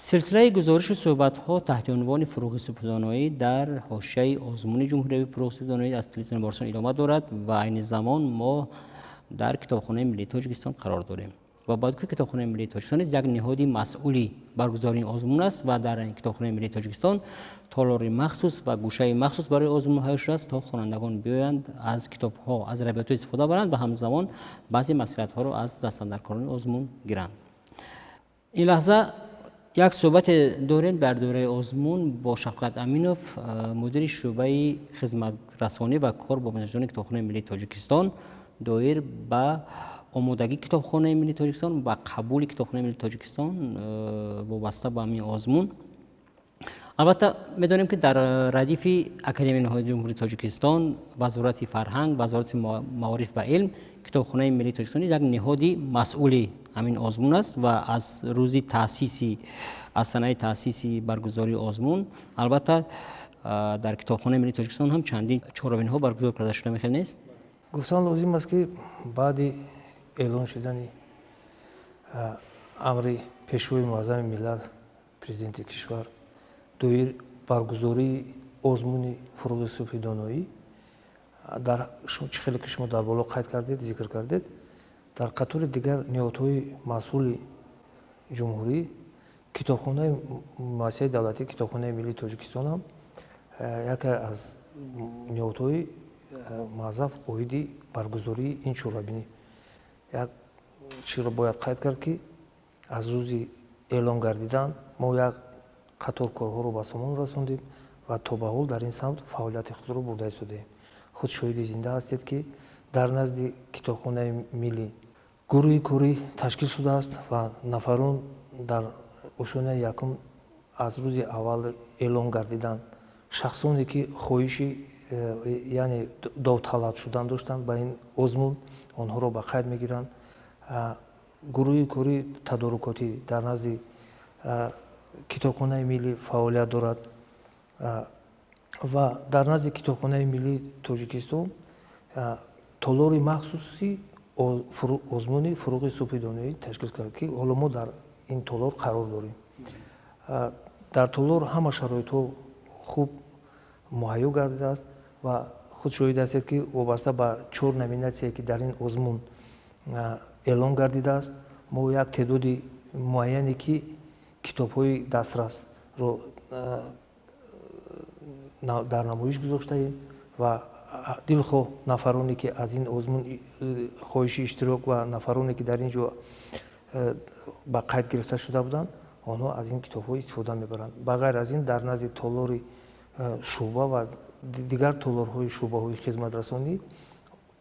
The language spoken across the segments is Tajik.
Силсилаи гузоришу суҳбатҳо таҳти унвони «Фурӯғи субҳдоноӣ» дар ҳошияи озмуни ҷумҳуриявии «Фурӯғи субҳдоноӣ» аз телевизиони Баҳористон идома дорад ва айни замон мо дар Китобхонаи миллии Тоҷикистон қарор дорем. Ва бояд гуфт, Китобхонаи миллии Тоҷикистон низ як ниҳоди масъули баргузории озмун аст ва дар Китобхонаи миллии Тоҷикистон толори махсус ва гӯшаи махсус барои озмун муҳайё шудааст, то хонандагон биёянд, аз китобҳо, аз адабиётҳо истифода баранд ва ҳамзамон баъзе маслиҳатҳоро аз дастандаркорони озмун гиранд. Ин лаҳза як суҳбате дорем дар доираи озмун бо Шафқат Аминов, мудири шӯъбаи хизматрасонӣ ва кор бо мизоҷони Китобхонаи миллии Тоҷикистон, доир ба омодагии Китобхонаи миллии Тоҷикистон ва қабули Китобхонаи миллии Тоҷикистон вобаста ба ҳамин озмун. Албатта, медонем, ки дар радифи Академияи илмҳои Ҷумҳурии Тоҷикистон, Вазорати фарҳанг, Вазорати маориф ва илм, Китобхонаи миллии Тоҷикистон як ниҳоди масъули ҳамин озмун аст ва аз рӯзи таъсиси, аз санаи таъсиси баргузории озмун, албатта, дар Китобхонаи миллии Тоҷикистон ҳам чандин чорабиниҳо баргузор карда шуда мехел нест? Гуфтан лозим аст, ки баъди эълон шудани амри Пешвои Муаззами миллат, Президенти кишвар, доир баргузории озмуни «Фурӯғи субҳи доноӣ», дар чӣ хеле ки шумо дар боло қайд кардед, зикр кардед, дар қатори дигар ниҳодҳои масъули ҷумҳурӣ китобхонаи муассисаи давлатии Китобхонаи миллии Тоҷикистон ҳам яке аз ниҳодҳои муаззаф оиди баргузории ин чорабинӣ. Як чизро бояд қайд кард, ки аз рӯзи эълон гардидан мо як қатор корҳоро ба сомон расондем ва то ба ҳол дар ин самт фаъолияти худро бурда истодаем. Худ шоҳиди зинда ҳастед, ки дар назди Китобхонаи миллӣ гурӯҳи корӣ ташкил шудааст ва нафарон дар ошёнаи якум аз рӯзи аввал эълон гардидан шахсоне ки хоҳиши яъне довталаб шудан доштанд ба ин озмун, онҳоро ба қайд мегиранд. Гурӯҳи корӣ тадорукотӣ дар назди Китобхонаи миллӣ фаъолият дорад ва дар назди Китобхонаи миллии Тоҷикистон толори махсуси озмуни «Фурӯғи субҳи доноӣ» ташкил кард, ки ҳоло мо дар ин толор қарор дорем. Дар толор ҳама шароитҳо хуб муҳайё гардидааст ва худ шоҳид ҳастед, ки вобаста ба чор номинатсие, ки дар ин озмун эълон гардидааст, мо як теъдоди муайяне ки китобҳои дастрасро дар намоиш гузоштаем ва дилхоҳ нафароне ки аз ин озмун хоҳиши иштирок ва нафароне ки дар ин ҷо ба қайд гирифта шуда буданд, онҳо аз ин китобҳо истифода мебаранд. Ба ғайр аз ин, дар назди толори шӯъба ва дигар толорҳои шӯъбаҳои хизматрасонӣ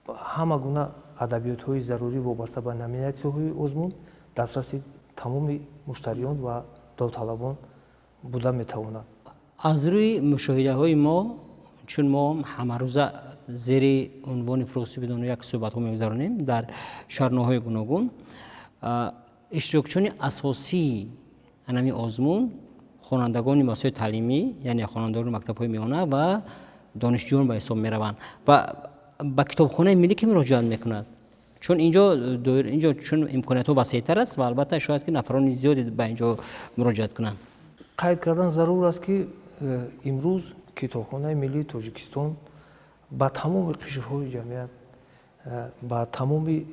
ҳама гуна адабиётҳои зарурӣ вобаста ба номинатсияҳои озмун дастраси тамоми муштариён ва довталабон буда метавонанд. Аз рӯи мушоҳидаҳои мо, чун мо ҳамарӯза зери унвони «Фурӯғи субҳи доноӣ» як суҳбатҳо мегузаронем дар шаҳрноҳои гуногун, иштирокчиёни асосии анами озмун хонандагони муассисаҳои таълимӣ, яъне хонандагони мактабҳои миёна ва донишҷӯён ба ҳисоб мераванд. Ва ба Китобхонаи миллӣ ки муроҷиат мекунад? Чун инҷо чун имкониятҳо васеътар аст ва албатта шояд ки нафарони зиёде ба инҷо муроҷиат кунанд. Қайд кардан зарур аст, ки имрӯз Китобхонаи миллии Тоҷикистон ба тамоми қишрҳои ҷамъият, ба тамоми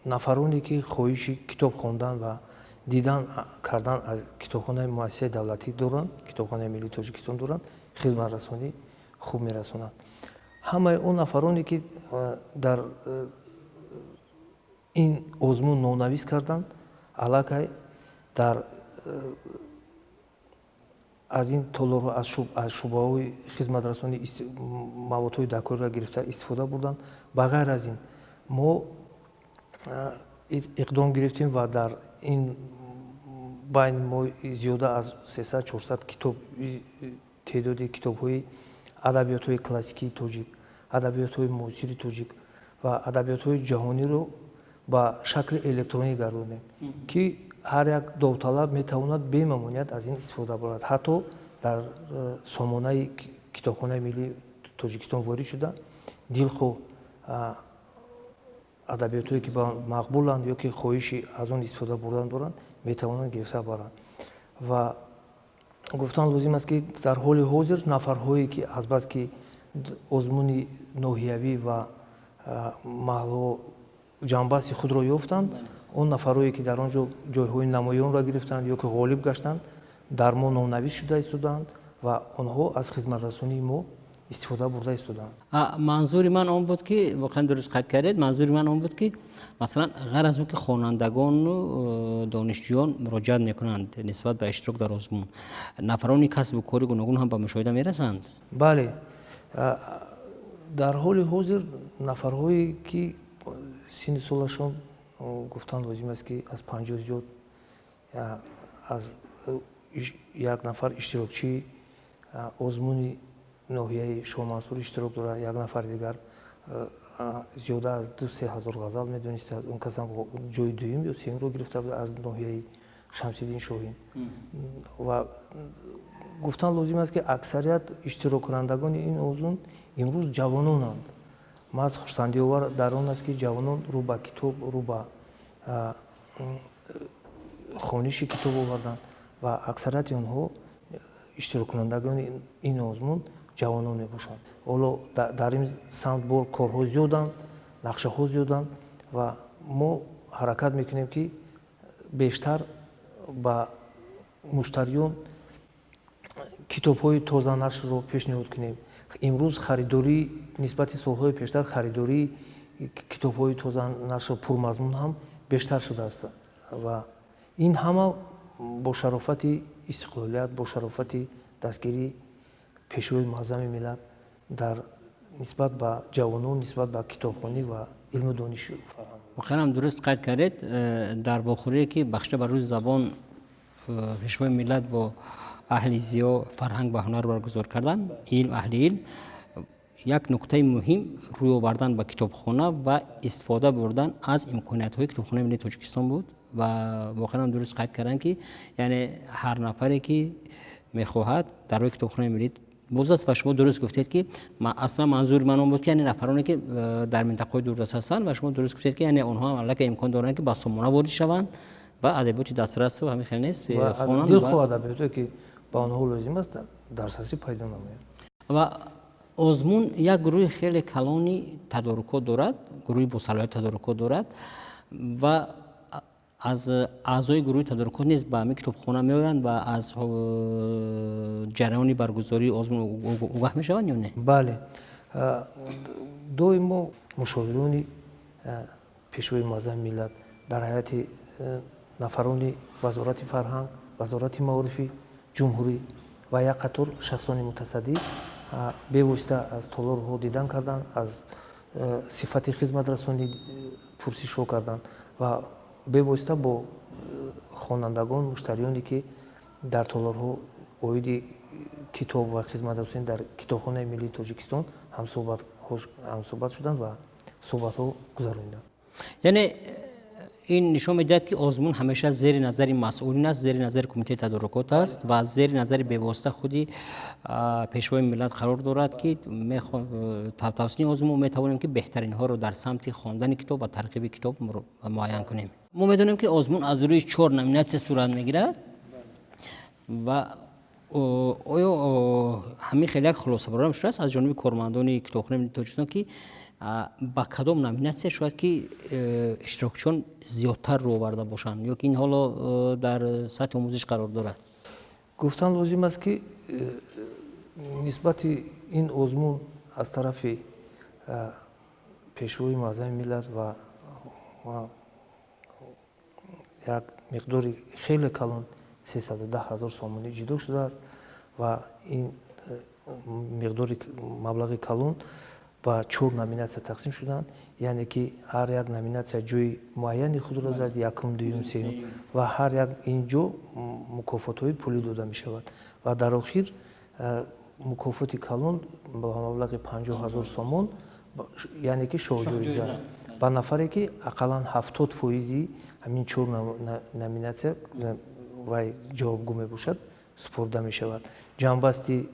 нафароне ки хоҳиши китоб хондан ва дидан кардан аз китобхонаи муассисаи давлатӣ доранд, Китобхонаи миллии Тоҷикистон доранд, хизматрасонӣ хуб мерасонанд. Ҳамаи он нафароне ки дар ин озмун номнавис карданд, аллакай дар аз ин толорҳо, аз шӯъбаҳои хизматрасонӣ маводҳои даркориро гирифта истифода бурданд. Ба ғайр аз ин, мо иқдом гирифтем ва дар ин байн мо зиёда аз 300-400 китоб, теъдоди китобҳои адабиётҳои классикии тоҷик, адабиётҳои муосири тоҷик ва адабиётҳои ҷаҳониро ба шакли электронӣ гардонем, ки ҳар як довталаб метавонад бемамоният аз ин истифода барад. Ҳатто дар сомонаи Китобхонаи миллии Тоҷикистон ворид шуда, дилхоҳ Адабиётҳое ки ба мақбуланд ё ки хоҳиши аз он истифода бурдан доранд, метавонанд гирифта баранд. Ва гуфтан лозим аст, ки дар ҳоли ҳозир нафарҳое ки азбаски озмуни ноҳиявӣ ва маҳалло ҷанбасти худро ёфтанд, он нафарҳое ки дар он ҷо ҷойҳои намоёнро гирифтанд ё ки ғолиб гаштанд, дар мо номнавис шуда истодаанд ва онҳо аз хизматрасонии мо истифода бурда истодаанд. Манзури ман он буд, ки воқеан дуруст қайд кардед, манзури ман он буд, ки масалан ғайр аз он ки хонандагону донишҷӯён муроҷиат мекунанд нисбат ба иштирок дар озмун, нафарони касбу кори гуногун ҳам ба мушоҳида мерасанд? Бале, дар ҳоли ҳозир нафарҳое ки синни солашон, гуфтан лозим аст, ки аз 50 зиёд, аз як нафар иштирокчии озмуни ноҳияи Шоҳмансур иштирок дорад, як нафари дигар зиёда аз 2-3 ҳазор ғазал медонистад, он кас ҳам ҷои дуюм ё сеюмро гирифта буд аз ноҳияи Шамсиддин Шоҳин. Ва гуфтан лозим аст, ки аксарият иштироккунандагони ин озмун имрӯз ҷавононанд. Маҳз хурсандиовар дар он аст, ки ҷавонон рӯ ба китоб, рӯ ба хониши китоб оварданд ва аксарияти онҳо иштироккунандагони ин озмун ҷавонон мебошанд. Ҳоло дар ин самт бор корҳо зиёданд, нақшаҳо зиёданд ва мо ҳаракат мекунем, ки бештар ба муштариён китобҳои тозанашрро пешниҳод кунем. Имрӯз харидорӣ нисбати солҳои пештар харидории китобҳои тозанашр пурмазмун ҳам бештар шудааст ва ин ҳама бо шарофати истиқлолият, бо шарофати дастгирии Пешвои муаззами миллат дар нисбат ба ҷавонон, нисбат ба китобхонӣ ва илму дониши фарҳанг. Воқеан ҳам дуруст қайд кардед. Дар вохӯрие ки бахшида ба рӯзи забон Пешвои миллат бо аҳли зиё, фарҳанг ва ҳунар баргузор карданд, илм, аҳли илм, як нуктаи муҳим рӯй овардан ба китобхона ва истифода бурдан аз имкониятҳои Китобхонаи миллии Тоҷикистон буд ва воқеан ҳам дуруст қайд карданд, ки яъне ҳар нафаре ки мехоҳад, дар рӯи Китобхонаи миллӣ боз аст. Ва шумо дуруст гуфтед, ки аслан манзури ман он буд, ки яъне нафароне ки дар минтақаҳои дурдаст ҳастанд, ва шумо дуруст гуфтед, ки яъне онҳо ҳам аллакай имкон доранд, ки ба сомона ворид шаванд ва адабиёти дастрасу ҳамин хел нест хонанд. Дилхоҳ адабиёте ки ба онҳо лозим аст, дастрасӣ пайдо намоянд. Ва озмун як гурӯҳи хеле калони тадорукот дорад, гурӯҳи босалоҳият тадорукот дорад ва аз аъзои гурӯҳи тадорукот низ ба ҳамин китобхона меоянд ва аз ҷараёни баргузории озмун огаҳ мешаванд ё не? Бале, доимо мушовирони Пешвои муаззами миллат дар ҳайати нафарони Вазорати фарҳанг, Вазорати маорифи ҷумҳурӣ ва як қатор шахсони мутасаддӣ бевосита аз толорҳо дидан карданд, аз сифати хизматрасонӣ пурсишҳо карданд ва бевосита бо хонандагон, муштариёне ки дар толорҳо оиди китоб ва хизматрасонӣ дар Китобхонаи миллии Тоҷикистон ҳамсӯҳбат шуданд ва суҳбатҳо гузарониданд. Яъне ин нишон медиҳад, ки озмун ҳамеша зери назари масъулин аст, зери назари Кумитаи тадорукот аст ва зери назари бевосита худи Пешвои миллат қарор дорад, ки тавассути озмун метавонем, ки беҳтаринҳоро дар самти хондани китоб ва тарғиби китоб муайян кунем. Мо медонем, ки озмун аз рӯи чор номинатсия сурат мегирад ва оё ҳамин хеле як хулосабарорам шудааст аз ҷониби кормандони Китобхонаи миллии Тоҷикистон, ки ба кадом номинатсия шояд ки иштирокчиён зиёдтар рӯ оварда бошанд ё ки ин ҳоло дар сатҳи омӯзиш қарор дорад? Гуфтан лозим аст, ки нисбати ин озмун аз тарафи Пешвои муаззами миллат ва як миқдори хеле калон, 310 ҳазор сомонӣ ҷудо шудааст ва ин миқдори маблағи калон ба чор номинатсия тақсим шуданд, яъне ки ҳар як номинатсия ҷои муайяни худро дорад: якум, дуюм, сеюм, ва ҳар як ин ҷо мукофотҳои пулӣ дода мешавад ва дар охир мукофоти калон ба маблағи 50 ҳазор сомон, яъне ки шоҳҷоиза ба нафаре ки ақаллан 70 фоизи ҳамин чор номинатсия вай ҷавобгӯ мебошад, супурда мешавад. Ҷамъбасти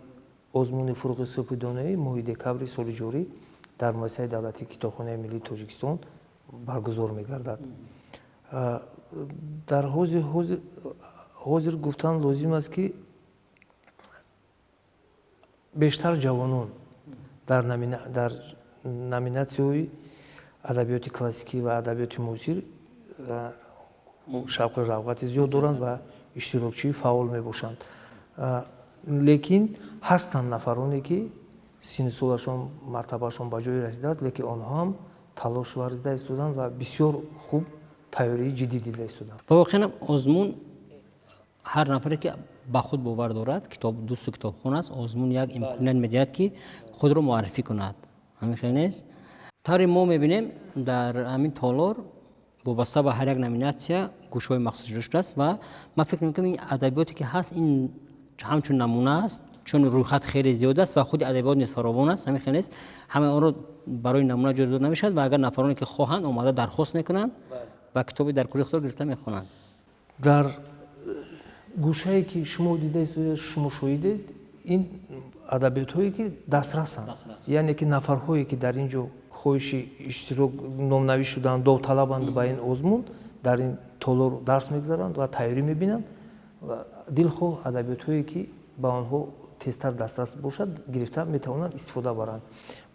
озмуни «Фурӯғи субҳи доноӣ» моҳи декабри соли ҷорӣ дар Муассисаи давлатии Китобхонаи миллии Тоҷикистон Баргузор мегардад. Дар ҳозир гуфтан лозим аст, ки бештар ҷавонон дар номинатсияҳои адабиёти классикӣ ва адабиёти муосир шавқу рағбати зиёд доранд ва иштирокчии фаъол мебошанд. Лекин ҳастанд нафароне, ки синну солашон, мартабаашон ба ҷое расидааст, лекин онҳо ҳам талош варзида истоданд ва бисёр хуб тайёрии ҷиддӣ дида истоданд. Ва воқеан озмун ҳар нафаре, ки ба худ бовар дорад, китоб дӯсту китобхон аст, озмун як имконият медиҳад, ки худро муаррифӣ кунад. Ҳамин хел нест? Тавре мо мебинем, дар ҳамин толор вобаста ба ҳар як номинатсия гӯшаҳои махсус ҷудо шудааст ва ман фикр мекунам, ин адабиёте, ки ҳаст, ин ҳамчун намуна аст, чун рӯйхат хеле зиёд аст ва худи адабиёт низ фаровон аст. Ҳамин хел нест? Ҳамаи онро барои намуна ҷой дода намешавад ва агар нафароне, ки хоҳанд, омада дархост мекунанд ва китоби дар кори худро гирифта мехонанд. Дар гӯшае, ки шумо дида истодаед, шумо шоҳидед, ин адабиётҳое, ки дастрасанд, яъне ки нафарҳое, ки дар ин ҷо хоҳиши иштирок, номнавис шуданд, довталабанд ба ин озмун, дар ин толор дарс мегузаранд ва тайёрӣ мебинанд ва дилхоҳ адабиётҳое, ки ба онҳо тезтар дастрас бошад, гирифта метавонанд истифода баранд.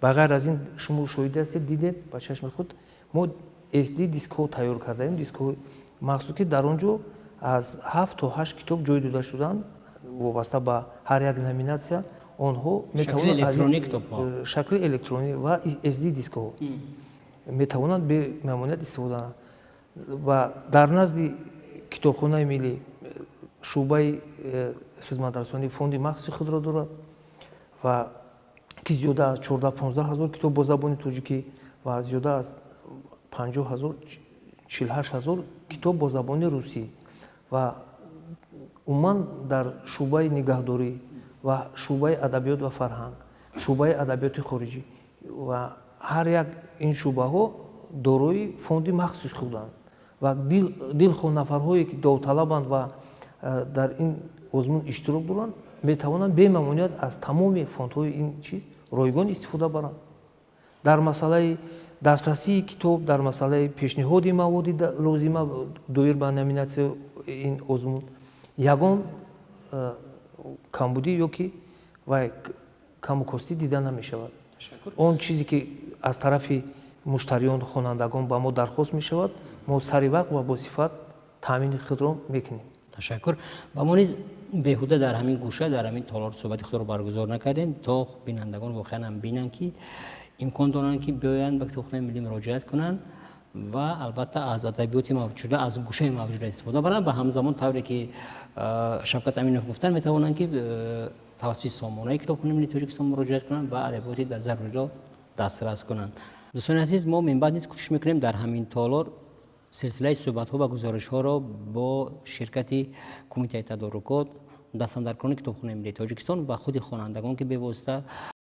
Ба ғайр аз ин, шумо шоҳид ҳастед, дидед ба чашми худ, мо SD дискҳо тайёр кардаем, дискҳои махсус, ки дар он ҷо аз 7 то 8 китоб ҷой дода шуданд вобаста ба ҳар як номинатсия. Онҳо метавонанд шакли электронӣ ва SD дискҳо метавонанд бемамоният истифода баранд. Ва дар назди Китобхонаи миллӣ шӯъбаи хизматрасонии фонди махсуси худро дорад ва ки зиёда аз 14-15 ҳазор китоб бо забони тоҷикӣ ва зиёда аз 50 ҳазор, 48 ҳазор китоб бо забони русӣ ва умуман дар шӯъбаи нигаҳдорӣ ва шӯъбаи адабиёт ва фарҳанг, шӯъбаи адабиёти хориҷӣ ва ҳар як ин шӯъбаҳо дорои фонди махсуси худанд ва дилхоҳ нафарҳое, ки довталабанд ва дар ин озмун иштирок доранд, метавонанд бемамоният аз тамоми фондҳои ин чиз ройгон истифода баранд. Дар масъалаи дастрасии китоб, дар масъалаи пешниҳоди маводи лозима доир ба номинатсияи ин озмун ягон камбудӣ ё ки вай каму костӣ дида намешавад. Он чизе, ки аз тарафи муштариён, хонандагон ба мо дархост мешавад, мо сари вақт ва бо сифат таъмини худро мекунем. Ташаккур. Ва мо низ беҳуда дар ҳамин гӯша, дар ҳамин толор суҳбати худро баргузор накардем, то бинандагон воқеан ҳам бинанд, ки имкон доранд, ки биёянд, ба Китобхонаи миллӣ муроҷиат кунанд ва албатта аз адабиёти мавҷуда, аз гӯшаи мавҷуда истифода баранд. Ва ҳамзамон, тавре ки Шавкат Аминов гуфтанд, метавонанд, ки тавассути сомонаи Китобхонаи миллии Тоҷикистон муроҷиат кунанд ва адабиёти заруриро дастрас кунанд. Дӯстони азиз, мо минбаъд низ кӯшиш мекунем дар ҳамин толор силсилаи суҳбатҳо ва гузоришҳоро бо ширкати кумитаи тадорукот, дастандаркорони Китобхонаи миллии Тоҷикистон ва худи хонандагон, ки бевосита